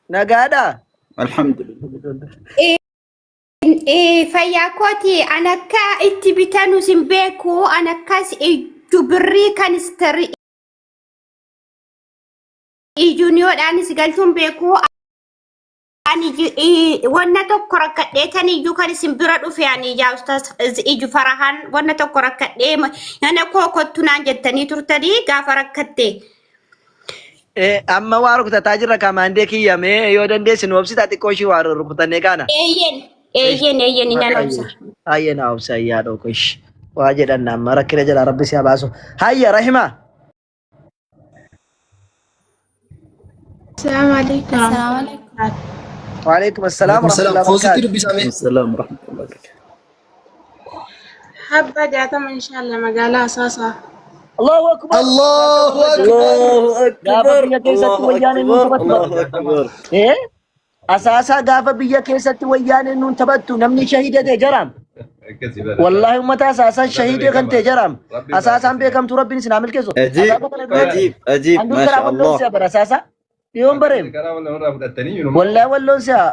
Nagaadha. Alhamdulillah. Fayyaa kooti an akka itti bitanus hin beeku an akkas ijju birrii kan istari iyyuuniyoodhaanis galchuun beeku ani wanna tokko rakkadhee tan iyyuu kan isin bira dhufe ani yaa ustaaz iyyu farahan wanna tokko rakkadhee mana koo kottu naan jettanii turtanii gaafa rakkatte. Amma waa rukutataa jirra kaamaandee kiyya mee yoo dandeessi nu obsitaa xiqqoo ishii waa rukutannee kaana. Eeyyen eeyyen eeyyen nan obsa. Hayya na obsa hayyaa dhoko ishi. Waa jedhan amma rakkina jalaa rabbi si haa baasu. Hayya Rahima. Assalamu alaikum. Assalamu alaikum. Waalaikum assalam Waalaikum salaam. warahmatullahi Foositti wabarakatuh. dubbisame. Assalamu warahmatullahi wabarakatuh. Habba 60 inshallah magaalaa Asaasaa. Allahu akbar. Allahu akbar. Allahu Gaafa akbar. biyya keessatti Allahu wayyaaneen nuun akbar. taphattu. Allahu akbar. Eh? Asaasaa gaafa biyya keessatti wayyaaneen nuun taphattu namni shahiida ta'e jaraam. Akkasii bara. Wallaahi ummata asaasaan Ummata shahiidee kan ta'e beekamaa. jaraam. Rabbiin Asaasaan barakasiisa. beekamtu rabbiin isin haa milkeessu. Ajiib, Asaasa kana dura ajiib, ajiib. andur Maasha karaa walloon Allah. si'a bara asaasa. Dhiyoon bareem. Akkasii karaa wal irraa fudhattanii yeroo Wallaahi walloon si'a.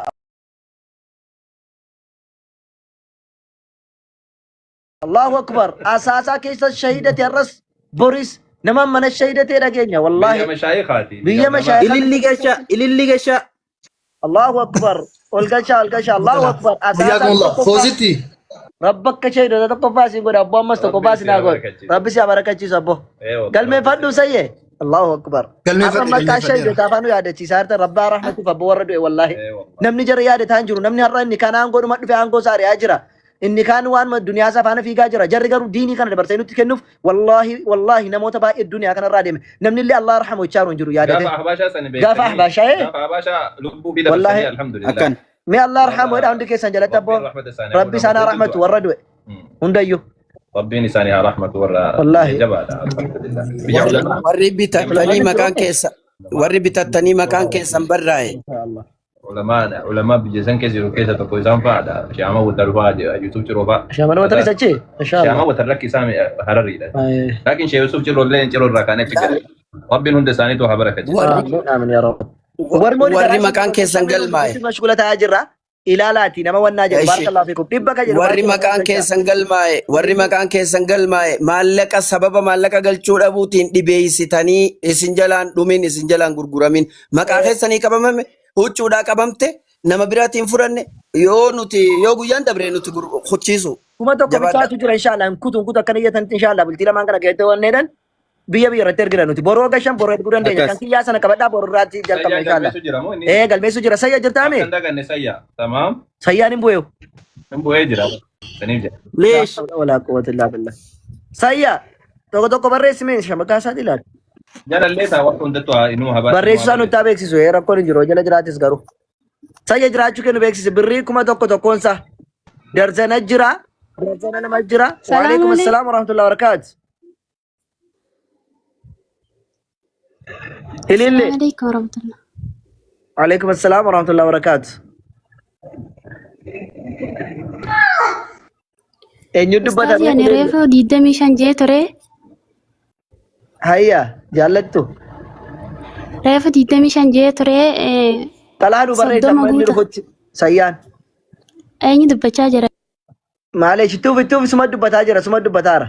Allahu akbar. Asaasaa keessa shahiidate har'as boris nama mana shahiidatee dhageenya biyya wallaahi. mashaayikaati. Biyya mashaayikaati. Ililli gasha, ililli gasha. Allahu akbar. Ol galchaa ol galchaa. Allahu akbar. Asaasaan Hayyakumullah. tokkoffaa. Foositti. Rabba akka shahiidota tokkoffaa siin godha abboo ammas tokkoffaa Rabbiin siin si haa haa godhu. barakachiisu. Rabbi si haa barakachiisu abboo. Ee wallahi Galmeeffadhu Rabbi si haa sayyee. Allahu akbar. Har'a Galmeeffadhe maqaa galmeeffadheera. shahiidota afaan nu yaadachiisaa jirtan rabbaa rahmatuuf abboo warra du'e wallaahi. Ee wallahi. Namni jara yaadataa hin jiru. Namni har'a inni kaan aangoo dhuma dhufe aangoo isaa ari'aa jira. Inni kaan waan duniyaa isaa faana fiigaa jira. Jarri garuu diinii kana dabarsee nutti kennuuf wallaahi wallaahi namoota baay'ee duniyaa kanarraa deeme. Namni illee Allah rahamu jechaa hin jiru yaadate. Gaafa ahbaashaa sani Gaafa beektanii. ahbaashaa ee Gaafa ahbaashaa lubbuu fi wallaahi dabarsanii alhamdulillah. Akkan. mee Allah rahamu Warra jedha hundi keessan jalatti abboo Rabbiin rahmata isaanii haa Rabbi godhu isaan haa namoota rahmatu hedduu warra du'e hundayyuu. Rabbiin isaanii haa rahmatu warra biyya Wallaahi. jabaadha alhamdulillah. Biyya Warri ulamaa. warri bitattanii Ulamaatti maqaan turre. keessa warri bitattanii maqaan keessan barraa'e Inshaallah. Ulamaa ulamaa biyya san keessa jiru keessa tokko isaan fa'aadha. Shaama Watar fa'aa Yusuf Ciroo fa'aa. Shaamala watanis achi. Shaama Inshaallah. Watar lakki isaa Harariidha. Laakiin Sheekh Yusuf Ciroo illee Ciroo irraa kaanee achi gale. Rabbiin hunda isaaniitu haa barakachiisu. warri Amiin amiin yaa Rabbi. Warri mooni warri karaa maqaan keessan galmaa'e mashgula ta'aa jirra. Ilaalaati nama wannaa jedhu Eshi. barakallahu fiikum. Dhibba ka jedhu warri baay'ee maqaan nama keessan galmaa'e warri maqaan keessan galmaa'e maallaqa sababa maallaqa galchuu dhabuutiin dhibeessitanii isin jalaan dhumin isin jalaan gurguramin maqaa keessanii qabamame huccuudhaa qabamte nama biraatiin fudhanne yoo nuti yoo guyyaan dabre nuti kuchiisu 1000 jabaadha. bichaatu jira inshallah. Hin kutu hin kutu akkana iyyatanitti inshallah bultii lamaan kana keessatti wanneedhan biyya biyya irratti ergina nuti. Boroo gashan boroo erguu dandeenya. Akkas. Kan kiyyaa sana qabadhaa boroo irraatti jalqabna Sayyaa inshallah. galmeessu jira moo inni? Ee galmeessu jira. Sayya jirtaame? Akka hin daganne sayyaa. Tamaam. Sayyaan hin bu'eewu. Hin bu'ee jira. Saniif jira. Laa Leesh. hawla walaa quwwata illaa billah. Sayya tokko tokko barreessi mee maqaa isaa ilaali. Jalallee taa waan hundattuu haa inuma habaa Barreessu isaa nutti haa beeksisu. Ee rakkoon hin jiru. Jala jiraatis garuu. Sayya jiraachuu kennu beeksisi. Birrii 1000 tokkoonsa. Darzana jira. Darzana nama jira. Salaamu Waalaikum alaikum. assalaam warahmatullahi wabarakatuh. Ililli. Assalamu alaikum warahmatullah. Waalaikum assalaam warahmatullahi wabarakatuh. Eenyu dubbata Ustaazi ani reefu 25 jee ture. Hayya jaallattu. Reefu 25 jee ture. Xalaa nu barreessa 30 amma inni guuta. dhufutti. Sayyaan. Eenyu dubbachaa jira? Maaleesh ittuuf ittuuf suma dubbataa jira suma dubbataara.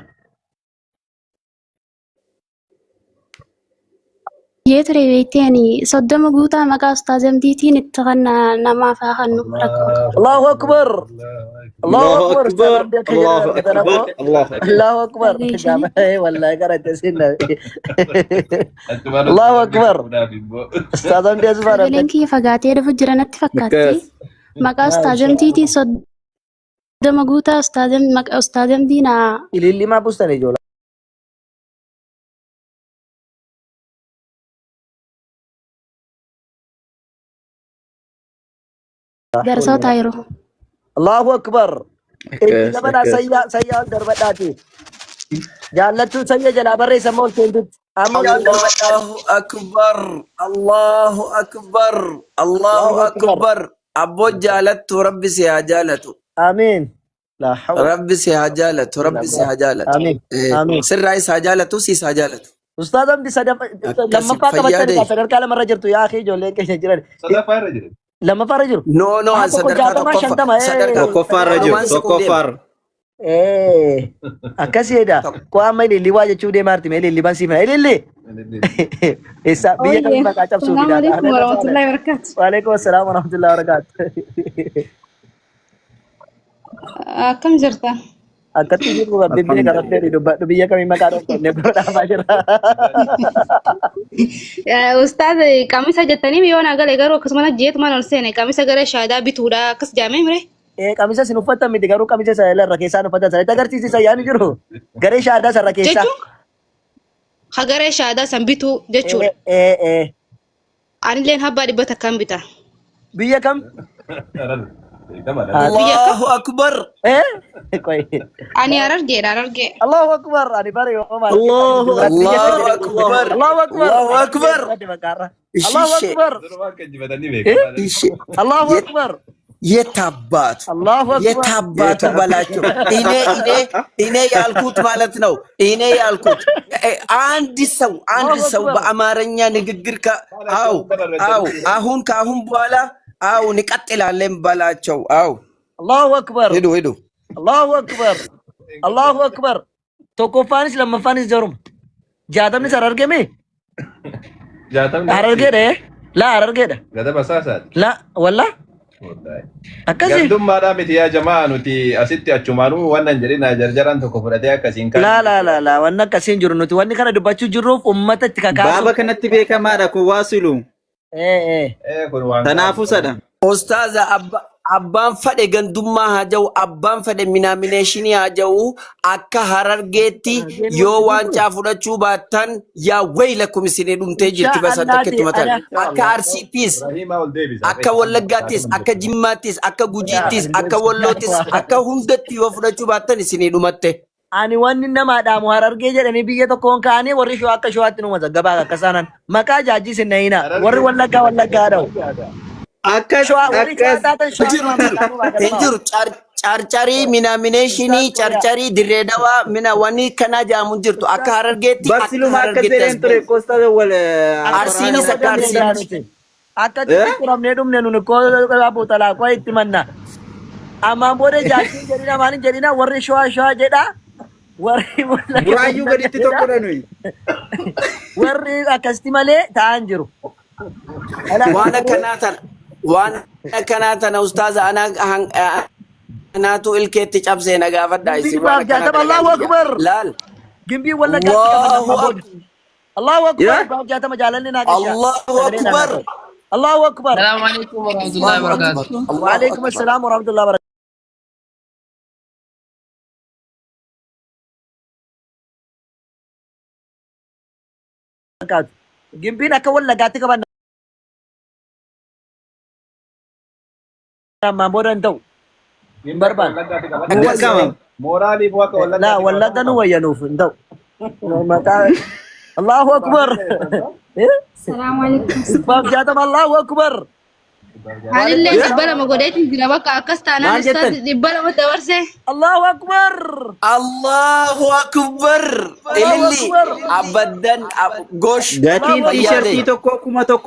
Jee ture beektee ani 30 guutaa maqaa Ustaaz Amdiitiin itti kan namaaf haa kennu rakkoo qabu. Allahu akbar. Allahu Allahu akbar. Ustaaz akbar. Amdii akka jedhan Allahu argitan akbar. ammoo. Allahu akbar. Allahu akbar. Dhageessanii. Gaafa wallahi qarate sinna. Allahu akbar. Ustaaz Amdii asuma Sagaleen kiyya fagaatee dhufu jira natti fakkaatti. Akkas. Maqaa Ustaaz Amdiitiin 30 guutaa Ustaaz Amdii naa Ililli maa buustan ijoollee. darsoota yeroo. Allahu akbar. Itti Akkas. dabalaa Akkas. sayyaa sayyaa ol darbadhaati. Jaallattuu sayya jalaa barreessa amma ol seentutti. Amma ol seentutti. Allahu akbar Allahu akbar Allahu Allahu akbar. akbar abboo jaalattu rabbi si haa jaalatu Amiin. Laa hawla rabbi si haa jaalatu rabbi si haa jaalatu Amiin. Eh, Amiin. sirraa is haa jaalatu siis haa jaalatu. Ustaaz Abdi Akkasi lammaffaa qabattanii fayyaade. sadarkaa lamarra jirtu yaa akhi ijoolleen keenya jiran. Sadaffaa irra jiru. Lammaffaa irra jiru. No no Aha an tokko sadarkaa 60 tokkoffa 50 sadarkaa Tokkoffaa irra jiru. walumaan siquuf deema. Tokkoffaa irra. Akkasii jedha. Koo amma ililli waa jechuu deemaa jirti mee ililli bansiifna. Ililli! Eessa biyya Oye, kamii maqaa cabsuu Assalamu fidaadha. alaikum warahmatullahi wabarakatuh. Waalaikum assalaam warahmatullahi wabarakatuh. Akkam jirta? Akkatti jiru rabbiin beeka rabbiin dubbadhu biyya kamii maqaa dhoofne bira dhaabaa jira. Ustaaz qamisa jettanii yoo naa gale garuu akkasuma jeetumaan ol seene qamisa gara shaadaa bituudha akkas jaamee mire. Qamisa isin uffattan miti garuu qamisa isa irra keessaan uffatan sana itti agarsiisisa yaani jiru. Garee shaadaa sarara keessaa. Jechuun ha garee shaadaa san bituu jechuudha. Anilleen habbaa 100 bita. Biyya kam? Beekamaadha. Haati. Biyya kam? Allahu akbar. Eh? Qoy. Ani Harargeedha Harargee. Allahu akbar. Ani bare yoo maal Allahu biyya Allahu keenya akbar. Allahu akbar. Allahu akbar. Maqaarra. Allahu Ishishe. akbar. Durumaa akka injifatanii Eh? beekamaadha. Ishe. Allahu Yet akbar. የታባቱ Allahu akbar. የታባቱ በላቸው። እኔ እኔ እኔ ያልኩት ማለት ነው። እኔ ያልኩት አንድ ሰው አንድ Allahu ሰው akbar. በአማርኛ ንግግር አው አው አሁን ከአሁን በኋላ አው እንቀጥላለን በላቸው። አው Allahu akbar. ሂዱ ሂዱ። Allahu akbar. Allahu akbar. Tokkoffaanis lammaffaanis jaruma. 60nis Harargee mee? 60 Harargeedha eh? Laa Harargeedha. Gadaba saasaati. Laa wallaa Wallaahi. akkasii. Gandummaadhaa miti yaa jamaa nuti asitti achumaanuu wannan jedhina jarjaraan tokko fudhatee akkasiin Laa kaane. laa laa laa wanni akkasiin jiru nuti wanni kana dubbachuu jirruuf ummata itti Baaba kakaasuuf. kanatti beekamaadha kun waasilu. Eh eh. Kun waan Tanaafuu gaarii. sadha. Ustaaza abbaan fadhe gandummaa haa ja'u abbaan fadhe minaamineeshinii haa ja'u akka Harargeetti Harargeen yoo wanti kun waancaa fudhachuu baattan yaa waylakum isinii dhumtee jirti insha basan Allaati takkeetti matan ana akka Arsiittis Rahiimaa ol deebisa. akka Wallaggaattis akka Jimmaattis akka Gujiittis akka Walloottis akka hundatti yoo fudhachuu baattan isinii dhumatte. Ani wanni namaa dhaamu Harargee jedhanii biyya tokkoon kaa'anii warri shawaa akka shawaatti nu mazaggabaa akka isaanan maqaa jaajii sin nayina warri Harargeen Wallaggaa Wallaggaa dha'u. Akkas Shawaa warri shawaa akkas taatan Hin shawaa jiru tumaa hin jiru maqaa nu hin baagalumaa. jiru carcarii minaamineeshinii Ustaaz Qoyaa. carcarii dirree dawaa mina wanni kanaa jedhamu hin jirtu akka Harargeetti akka barsiluma akkas Harargeetti as jedheen ture bahu. koostaa wal Akka Arsiinis nama akka damne Arsiitti. jaanuti. Akka itti turamnee dhumne nuni koo abu talaa koo itti manna. Ammaan booda jaartiin jedhina maaliin jedhina warri shawaa shawaa jedha warri Wallagga Buraayyuu Wallagga gaditti jedha tokkodha nuyi. warri akkasitti malee ta'an jiru. Kanaaf Waan garuu akkanaa tana waan akkanaa tana ustaaza anaatu ilkeetti cabsee na gaafadhaa gimbii isin waan dhibbaaf akkanaa 60 dalagaa Allahu kiyya. akbar. Laal. Gimbii Wallaggaatti qabanna Allahu ammaa booda. akbar. Allahu akbar Yaa 160 jaalalli naa gashaa. Allahu Sagalee naa akbar. haa ta'u. Allahu akbar. السلام عليكم ورحمة الله Allahu akbar. وبركاته. Allahu Waalaikum akbar. assalaam warahmatullahi wabarakatuh. Gimbiin akka Wallaggaatti qabanna ammaan booda hin ta'u. Hin Gimbii akka barbaanne. Wallaggaatti Nu qabanna. wayya. Dirqama. Mooraaliif akka Laa Wallaggaatti Wallagga qabatamuu nu qaba. wayya nuuf hin ta'u. Maqaa Allahu akbar. Salaamu alaikum. 160 Allahu akbar. Anillee Yaa 200 godheetiin jira bakka akkas taanaan maal ustaaz jettan? 200 dabarse. Allahu akbar. Allahu akbar. Allahu Ililli akbar. abaddan gosh Gatiin Allahu akbar. tiishartii fayyaade. tokko 1000.